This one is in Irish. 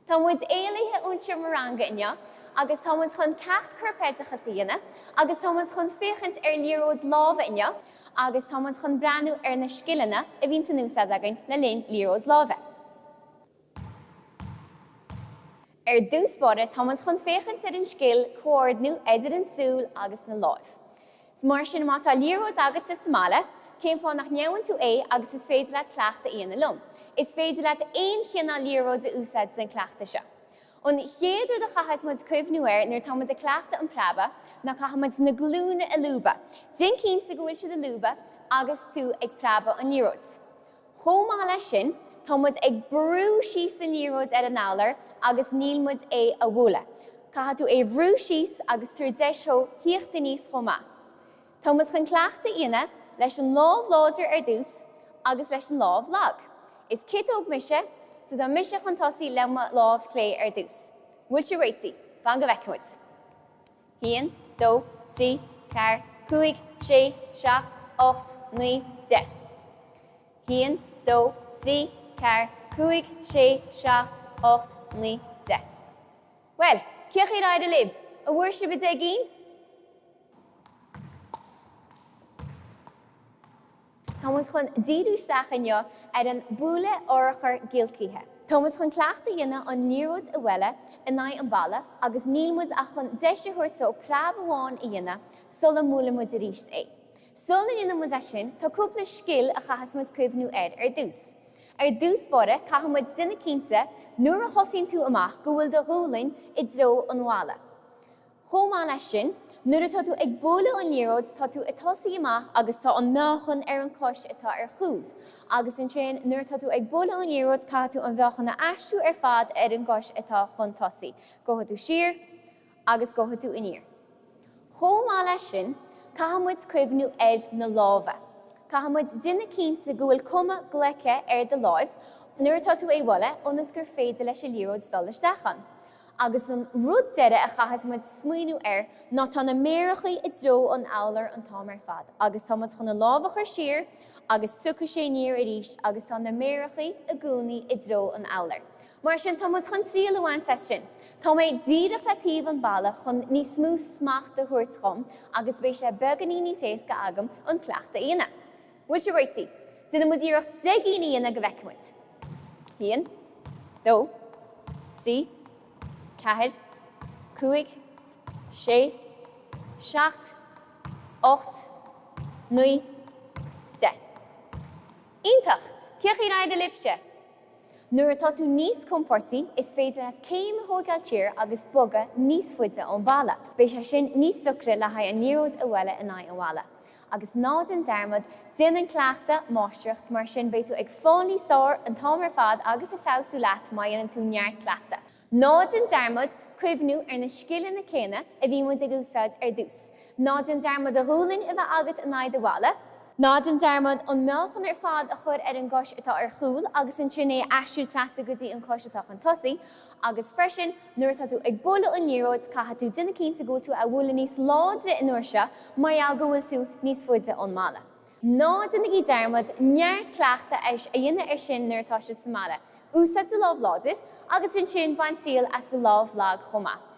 Tá muid éalaithe ón seomra ranga inniu agus tá muid chun ceacht corpoideachas a dhéanamh agus tá muid chun féachaint ar liathróid láimhe inniu agus tá muid chun breathnú ar na scileanna a bhíonns in úsáid againn le linn liathróid láimhe. Ar dtús báire tá muid chun féachaint ar an scil comhordnú idir an tsúil agus na láimh. Mar sin má tá liathróid agatsa sa mbaile, cén fáth nach ngabhann tú é agus is féidir leat cleachtadh a dhéanamh liom. Is féidir leat aon chineál liathróid a úsáid san cleachtadh seo. An chéad rud a chaithfeas muid cuimhniú air nuair atá muid ag cleachtadh an preabadh ná caithfidh muid na glúine a lúbadh. Déan cinnte go bhfuil siad ag lúbadh agus tú ag preabadh an liathróid. Chomh maith leis sin, tá muid ag brú síos an liathróid ar an urlár agus níl muid é a bhualadh. Caithfidh tú é bhrú síos agus tabhair deis dhó thíocht aníos chomh maith. Tá muid chun cleachtadh a dhéanamh leis an lámh láidir ar dtús agus leis an lámh lag. Is ciotóg mise, so tá mise chun tosaí le mo lámh chlé ar dtús. Bhfuil sibh réití? Fan go bhfeicfidh muid. 1, 2, 3, 4, 5, 6, 7, 8, 9, 10. 1, 2, 3, 4, 5, 6, 7, 8, 9, 10. Bhuel, cén chaoi ar éirigh libh? An bhfuair sibh 10 gcinn? Tá muid chun díriú isteach inniu ar an bualadh urchair giolcaithe. Tá muid chun cleachtadh a dhéanamh an liathróid a bhualadh in aghaidh an bhalla agus níl muid ach chun deis a thabhairt dó preab amháin a dhéanamh sula mbuaileann muid arís é. Sula ndéanann muid é sin, tá cúpla scil a chaithfeas muid cuimhniú air ar dtús. Ar dtús báire, caithfidh muid déanamh cinnte nuair a thosaíonn tú amach go bhfuil do ghualainn i dtreo an bhalla. Chomh maith leis sin, nuair atá tú ag bualadh an liathróid tá tú ag tosaí amach agus tá an meáchan ar an cois atá ar chúl. Agus ansin nuair atá tú ag bualadh an liathróid caithfidh tú an mheáchan a aistriú ar fad ar an gcois atá chun tosaigh. Gabhfaidh tú siar agus gabhfaidh tú aniar. Chomh maith leis sin, caithfidh muid cuimhniú ar na lámha. Caithfidh muid déanamh cinnte go bhfuil cuma glaice ar do láimh nuair atá tú é bhualadh ionas gur féidir leis an liathróid dul isteach ann. Agus an rud deiridh a chaithfeas muid smaoineamh air ná tá na méarachaí i dtreo an urláir an t-am ar fad agus tá muid chun an lámh a chur siar agus tiocfaidh sé aniar arís agus tá na méarachaí i gcónaí i dtreo an urláir. Mar sin tá muid chun triail a bhaint as sin. Tá mé díreach le taobh an balla chun níos mó smacht a thabhairt dhom agus beidh sé beagáinín níos éasca agam an cleachtadh a dhéanamh. Bhfuil sibh réití? Déanfaidh muid iarracht 10 gcinn a dhéanamh go bhfeicfidh muid. 1, 2, 3, 4, 5, 6, 7, 8, 9, 10. Iontach! Cén chaoi ar éirigh libhse? Nuair atá tú níos compóirtí, is féidir leat céim a thóigeáil siar agus bogadh níos faide ón bhalla. Beidh sé sin níos socra le haghaidh an liathróid a bhualadh in aghaidh an bhalla. Agus ná déan dearmad, déanann cleachtadh máistreacht, mar sin beidh tú ag fáil níos fearr an t-am ar fad agus ag feabhsú leat má dhéanann tú neart cleachtadh. Ná déan dearmad cuimhniú ar na scileanna céanna a bhí muid ag úsáid ar dtús. Ná déan dearmad do ghualainn a bheith agat in aghaidh do bhalla. Ná déan dearmad an meáchan ar fad a chur ar an gcois atá ar chúl agus ansin é a aistriú trasna go dtí an cois atá chun tosaigh. Agus freisin, nuair atá tú ag bualadh an liathróid, caithfidh tú déanamh cinnte go bhfuil tú á bhualadh níos láidre an uair seo mar gheall go bhfuil tú níos faide ón mballa. Ná déanaigí dearmad neart cleachtadh a dhéanamh air sin nuair atá sibh sa mbaile. Úsáid do lámh láidir agus ansin bain triail as do lámh lag chomh maith.